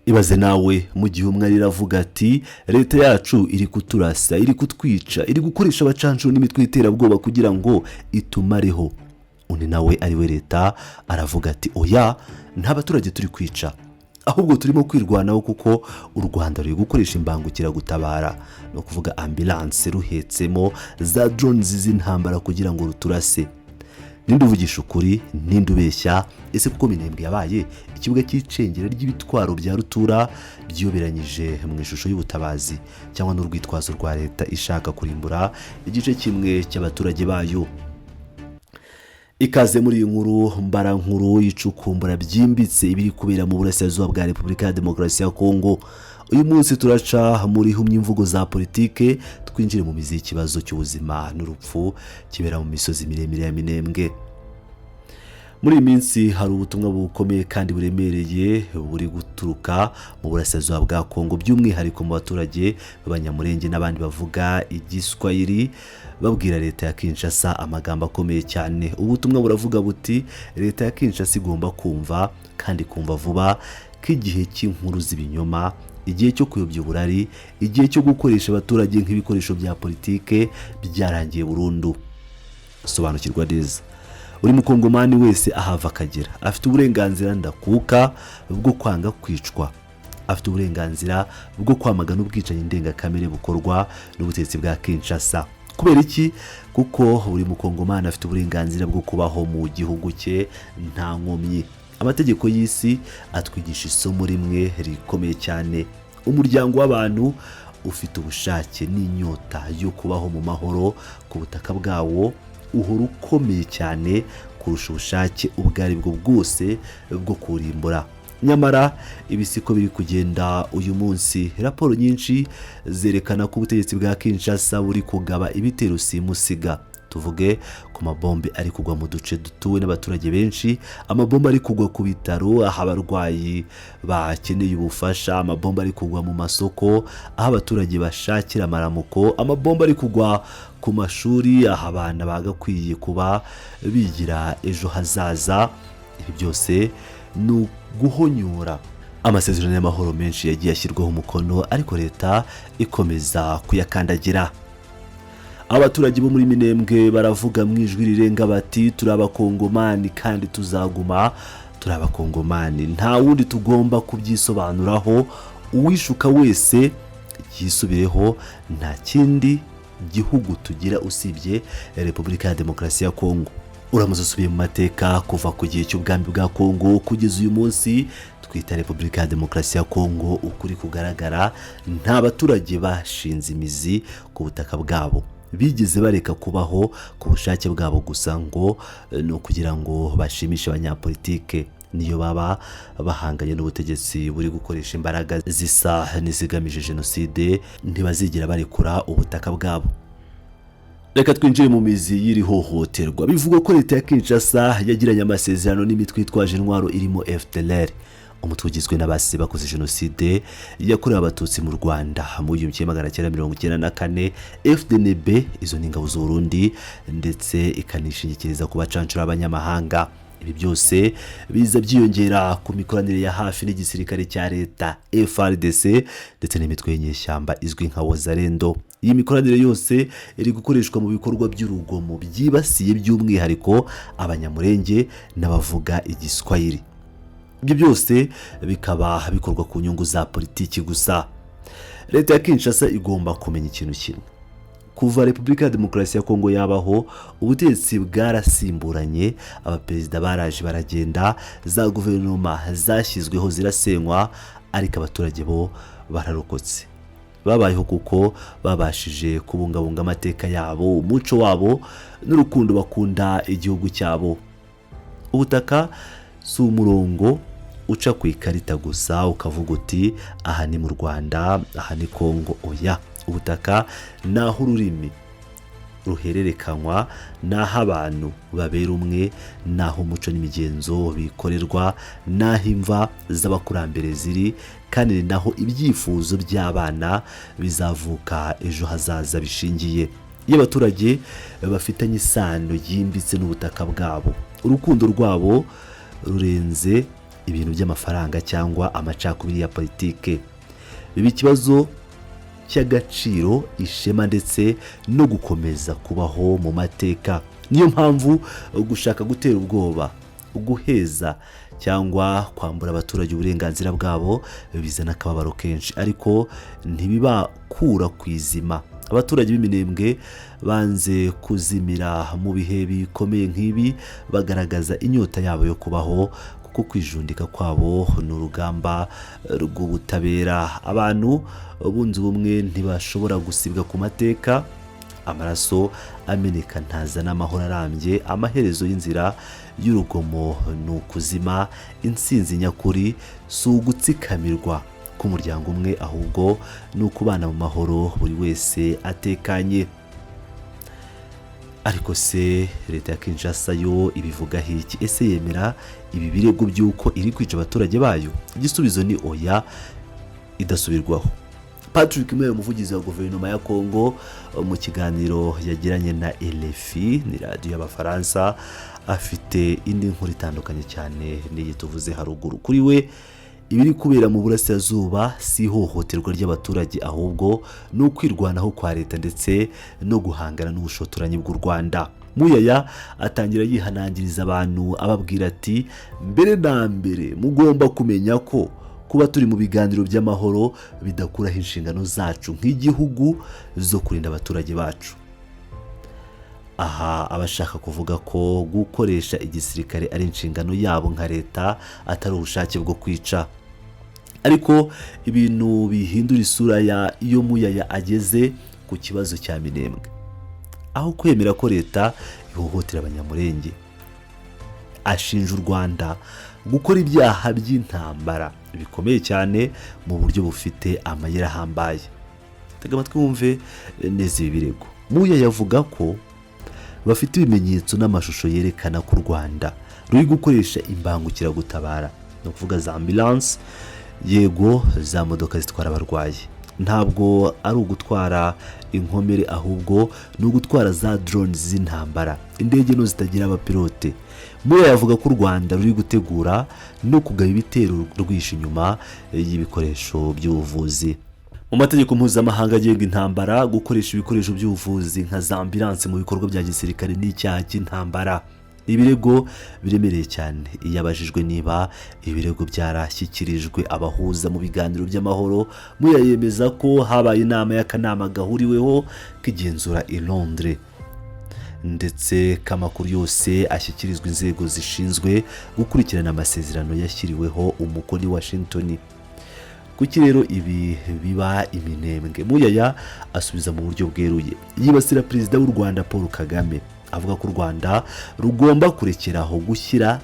Ibaze nawe, mu gihe umwe arira avuga ati: "Leta yacu iri kuturasa, iri kutwica, iri gukoresha abacanshuro n'imitwe y'iterabwoba kugira ngo itumareho", undi nawe ari we leta aravuga ati: "Oya, nta baturage turi kwica, ahubwo turimo kwirwanaho kuko u Rwanda ruri gukoresha imbangukiragutabara, ni ukuvuga ambulance, ruhetsemo za drones z'intambara kugira ngo ruturase." Ninde uvugisha ukuri? Ninde ubeshya? Ese kuko Minembwe yabaye ikibuga cy'icengera ry'ibitwaro bya rutura byiyoberanyije mu ishusho y'ubutabazi, cyangwa n'urwitwazo rwa leta ishaka kurimbura igice kimwe cy'abaturage bayo? Ikaze muri iyi nkuru mbarankuru icukumbura byimbitse ibiri kubera mu burasirazuba bwa Repubulika ya Demokarasi ya Kongo. Uyu munsi turaca muri humye imvugo za politike, twinjire mu mizi y'ikibazo cy'ubuzima n'urupfu kibera mu misozi miremire ya Minembwe. Muri iyi minsi hari ubutumwa bukomeye kandi buremereye buri guturuka mu burasirazuba bwa Kongo, by'umwihariko mu baturage b'Abanyamurenge n'abandi bavuga Igiswahili, babwira leta ya Kinshasa amagambo akomeye cyane. Ubutumwa buravuga buti: "Leta ya Kinshasa igomba kumva kandi kumva vuba ko igihe cy'inkuru z'ibinyoma, igihe cyo kuyobya uburari, igihe cyo gukoresha abaturage nk'ibikoresho bya politike byarangiye burundu." Sobanukirwa neza: buri Mukongomani wese ahava akagera afite uburenganzira ndakuka bwo kwanga kwicwa, afite uburenganzira bwo kwamagana ubwicanyi ndengakamere bukorwa n'ubutegetsi bwa Kinshasa. Kubera iki? Kuko buri Mukongomani afite uburenganzira bwo kubaho mu gihugu cye nta nkomyi. Amategeko y'isi atwigisha isomo rimwe rikomeye cyane: umuryango w'abantu ufite ubushake n'inyota yo kubaho mu mahoro ku butaka bwawo uhora ukomeye cyane kurusha ubushake ubwo ari bwo bwose bwo kurimbura. Nyamara ibi siko biri kugenda uyu munsi. Raporo nyinshi zerekana ko ubutegetsi bwa Kinshasa buri kugaba ibitero simusiga. Tuvuge ku mabombe ari kugwa mu duce dutuwe n'abaturage benshi, amabombe ari kugwa ku bitaro aho abarwayi bakeneye ubufasha, amabombe ari kugwa mu masoko aho abaturage bashakira amaramuko, amabombe ari kugwa ku mashuri aho abana bagakwiye kuba bigira ejo hazaza. Ibi byose ni uguhonyora amasezerano y'amahoro menshi yagiye ashyirwaho umukono, ariko leta ikomeza kuyakandagira. Abaturage bo muri Minembwe baravuga mu ijwi rirenga bati: "Turi Abakongomani kandi tuzaguma turi Abakongomani, nta wundi tugomba kubyisobanuraho. Uwishuka wese yisubireho, nta kindi gihugu tugira usibye Repubulika ya Demokarasi ya Kongo." Uramutse usubiye mu mateka, kuva ku gihe cy'ubwami bwa Kongo kugeza uyu munsi twita Repubulika ya Demokarasi ya Kongo, ukuri kugaragara, nta baturage bashinze imizi ku butaka bwabo bigeze bareka kubaho ku bushake bwabo gusa ngo ni ukugira ngo bashimishe abanyapolitike, niyo baba bahanganye n'ubutegetsi buri gukoresha imbaraga zisa n'izigamije jenoside, ntibazigera barekura ubutaka bwabo. Reka twinjire mu mizi y'iri hohoterwa. Bivugwa ko leta ya Kinshasa yagiranye amasezerano n'imitwe yitwaje intwaro irimo FDLR, umutwe ugizwe n'abasize bakoze jenoside yakorewe Abatutsi mu Rwanda mu 1994, FDNB, izo ni ingabo z'Uburundi, ndetse ikanishingikiriza ku bacancuro b'abanyamahanga. Ibi byose biza byiyongera ku mikoranire ya hafi n'igisirikare cya leta FARDC ndetse n'imitwe y'inyeshyamba izwi nka Wazalendo. Iyi mikoranire yose iri gukoreshwa mu bikorwa by'urugomo byibasiye by'umwihariko Abanyamurenge n'abavuga Igiswahili. Ibyo byose bikaba bikorwa ku nyungu za politiki gusa. Leta ya Kinshasa igomba kumenya ikintu kimwe: kuva Repubulika ya Demokarasi ya Kongo yabaho, ubutegetsi bwarasimburanye, abaperezida baraje baragenda, za guverinoma zashyizweho zirasenywa, ariko abaturage bo bararokotse. Babayeho kuko babashije kubungabunga amateka yabo, umuco wabo n'urukundo bakunda igihugu cyabo. Ubutaka si umurongo uca ku ikarita gusa ukavuga uti: "Aha ni mu Rwanda, aha ni Kongo." Oya, ubutaka ni aho ururimi ruhererekanywa, ni aho abantu babera umwe, ni aho umuco n'imigenzo bikorerwa, ni aho imva z'abakurambere ziri, kandi ni naho ibyifuzo by'abana bizavuka ejo hazaza bishingiye. Iyo abaturage bafitanye isano yimbitse n'ubutaka bwabo, urukundo rwabo rurenze ibintu by'amafaranga cyangwa amacakubiri ya politike. Biba ikibazo cy'agaciro, ishema ndetse no gukomeza kubaho mu mateka. Niyo mpamvu gushaka gutera ubwoba, guheza cyangwa kwambura abaturage uburenganzira bwabo bizana akababaro kenshi, ariko ntibibakura ku izima. Abaturage b'Iminembwe banze kuzimira mu bihe bikomeye nk'ibi, bagaragaza inyota yabo yo kubaho, kuko kwijundika kwabo ni urugamba rw'ubutabera. Abantu bunze ubumwe ntibashobora gusibwa ku mateka. Amaraso ameneka ntazana amahoro arambye. Amaherezo y'inzira y'urugomo ni ukuzima. Intsinzi nyakuri si ugutsikamirwa k'umuryango umwe, ahubwo ni ukubana mu mahoro, buri wese atekanye. Ariko se leta ya Kinshasa yo ibivugaho iki? Ese yemera ibi birego by'uko iri kwica abaturage bayo? Igisubizo ni oya idasubirwaho. Patrick Muyaya, umuvugizi wa guverinoma ya Kongo, mu kiganiro yagiranye na RFI, ni radiyo y'Abafaransa, afite indi nkuru itandukanye cyane n'iyi tuvuze haruguru. Kuri we, ibiri kubera mu burasirazuba si ihohoterwa ry'abaturage, ahubwo ni ukwirwanaho kwa leta ndetse no guhangana n'ubushotoranyi bw'u Rwanda. Muyaya atangira yihanangiriza abantu, ababwira ati: "Mbere na mbere mugomba kumenya ko kuba turi mu biganiro by'amahoro bidakuraho inshingano zacu nk'igihugu zo kurinda abaturage bacu." Aha aba ashaka kuvuga ko gukoresha igisirikare ari inshingano yabo nka leta, atari ubushake bwo kwica. Ariko ibintu bihindura isura ya iyo Muyaya ageze ku kibazo cya Minembwe. Aho kwemera ko leta ihohotera Abanyamurenge, ashinja u Rwanda gukora ibyaha by'intambara bikomeye cyane mu buryo bufite amayeri ahambaye. Tega amatwi wumve neza ibi birego. Muyaya avuga ko bafite ibimenyetso n'amashusho yerekana ko u Rwanda ruri gukoresha imbangukiragutabara, ni ukuvuga za ambulance, yego, za modoka zitwara abarwayi. Ntabwo ari ugutwara inkomere, ahubwo ni ugutwara za drones z'intambara, indege nto zitagira abapilote. Muyaya avuga ko u Rwanda ruri gutegura no kugaba ibitero rwishe inyuma y'ibikoresho by'ubuvuzi. Mu mategeko mpuzamahanga agenga intambara, gukoresha ibikoresho by'ubuvuzi nka za ambulance mu bikorwa bya gisirikare ni icyaha cy'intambara. Ibirego biremereye cyane. Iyo abajijwe niba ibirego byarashyikirijwe abahuza mu biganiro by'amahoro, Muyaya yemeza ko habaye inama y'akanama gahuriweho k'igenzura i Londres, ndetse ko amakuru yose ashyikirizwa inzego zishinzwe gukurikirana amasezerano yashyiriweho umukono i Washington. Kuki rero ibi biba Iminembwe? Muyaya asubiza mu buryo bweruye, yibasira Perezida w'u Rwanda Paul Kagame, avuga ko u Rwanda rugomba kurekeraho gushyira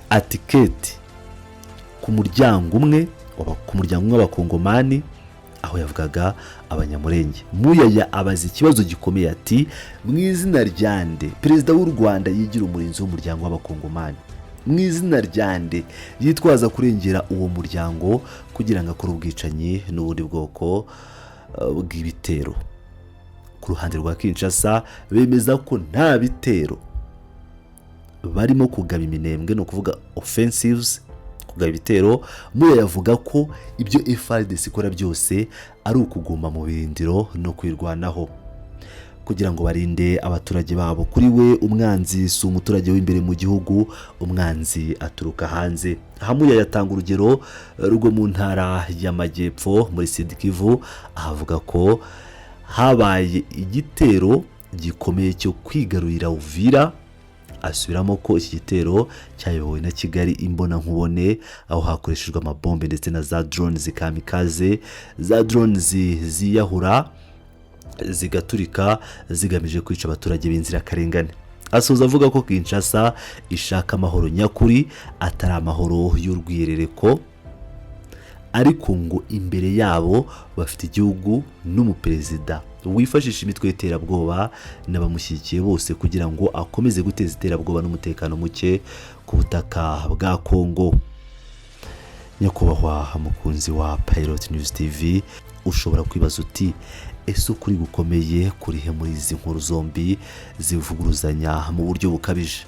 étiquette ku muryango umwe w'Abakongomani, aho yavugaga Abanyamurenge. Muyaya abaza ikibazo gikomeye ati: "Mu izina rya nde Perezida w'u Rwanda yigira umurinzi w'umuryango w'Abakongomani? Mu izina rya nde yitwaza kurengera uwo muryango kugira ngo akore ubwicanyi n'ubundi bwoko bw'ibitero?" Ku ruhande rwa Kinshasa, bemeza ko nta bitero barimo kugaba Iminembwe, ni ukuvuga offensives, kugaba ibitero. Muyaya avuga ko ibyo FARDC ikora byose ari ukuguma mu birindiro no kwirwanaho kugira ngo barinde abaturage babo. Kuri we, umwanzi si umuturage w'imbere mu gihugu, umwanzi aturuka hanze. Hamuya yatanga urugero rwo mu ntara y'Amajyepfo, muri Sud Kivu, ahavuga ko habaye igitero gikomeye cyo kwigarurira Uvira. Asubiramo ko iki gitero cyayobowe na Kigali imbonankubone, aho hakoreshejwe amabombe ndetse na za drones kamikaze, za drones ziyahura zigaturika zigamije kwica abaturage b'inzirakarengane. Asoza avuga ko Kinshasa ishaka amahoro nyakuri, atari amahoro y'urwiyerereko, ariko ngo imbere yabo bafite igihugu n'umuperezida wifashisha imitwe y'iterabwoba n'abamushyigikiye bose kugira ngo akomeze guteza iterabwoba n'umutekano muke ku butaka bwa Kongo. Nyakubahwa mukunzi wa Pilot News TV, ushobora kwibaza uti: "Ese ukuri gukomeye kurihe muri izi nkuru zombi zivuguruzanya mu buryo bukabije?"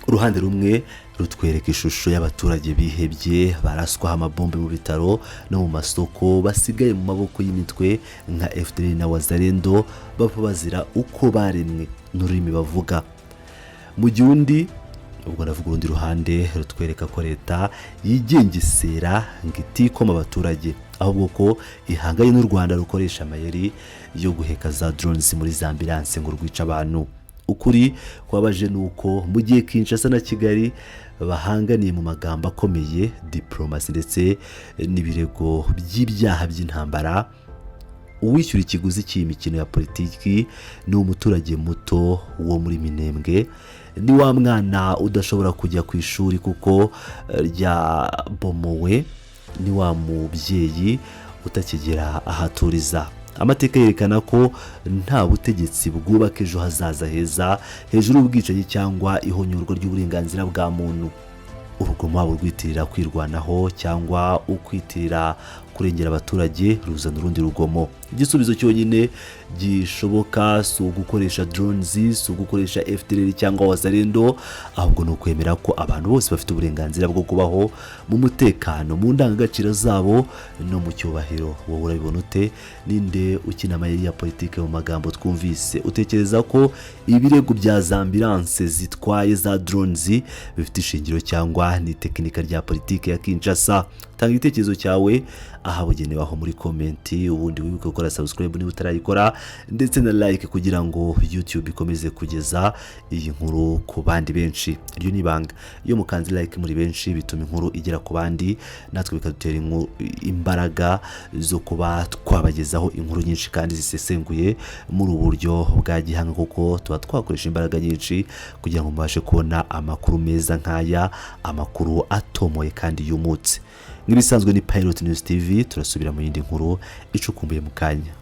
Uruhande rumwe rutwereka ishusho y'abaturage bihebye, baraswaho amabombe mu bitaro no mu masoko, basigaye mu maboko y'imitwe nka FDLR na Wazalendo, bapfa bazira uko baremwe n'ururimi bavuga. Mu gihe undi, ubwo ndavuga urundi ruhande, rutwereka ko leta yigengesera ngo itikoma abaturage, ahubwo ko ihanganye n'u Rwanda rukoresha amayeri yo guheka za drones muri za ambulance ngo rwice abantu. Ukuri kubabaje ni uko mu gihe Kinshasa na Kigali bahanganiye mu magambo akomeye, diplomasi ndetse n'ibirego by'ibyaha by'intambara, uwishyura ikiguzi cy'iyi mikino ya politiki ni umuturage muto wo muri Minembwe, ni wa mwana udashobora kujya ku ishuri kuko ryabomowe, ni wa mubyeyi utakigera ahaturiza. Amateka yerekana ko nta butegetsi bwubaka ejo hazaza heza hejuru y'ubwicanyi cyangwa ihonyorwa ry'uburenganzira bwa muntu. Urugomo, waba urwitirira kwirwanaho cyangwa ukwitirira kurengera abaturage, ruzana urundi rugomo. Igisubizo cyonyine gishoboka si ugukoresha drones, si ugukoresha FDLR cyangwa Wazalendo, ahubwo ni ukwemera ko abantu bose bafite uburenganzira bwo kubaho mu mutekano, mu ndangagaciro zabo no mu cyubahiro. Wowe urabibona ute? Ninde ukina amayeri ya politike mu magambo twumvise? Utekereza ko ibirego bya za ambulance zitwaye za drones bifite ishingiro, cyangwa ni tekinika rya politike ya Kinshasa? Tanga igitekerezo cyawe ahabugenewe aho muri comment. Ubundi wibuke gukora subscribe niba utarayikora, ndetse na like, kugira ngo YouTube ikomeze kugeza iyi nkuru ku bandi benshi. Iryo ni ibanga: iyo mukanze like muri benshi, bituma inkuru igera ku bandi, natwe bikadutera imbaraga zo kuba twabagezaho inkuru nyinshi kandi zisesenguye muri ubu buryo bwa gihanga, kuko tuba twakoresha imbaraga nyinshi kugira ngo mubashe kubona amakuru meza nk'aya, amakuru atomoye kandi yumutse. Nk'ibisanzwe ni Pilot News TV, turasubira mu yindi nkuru icukumbuye mu kanya.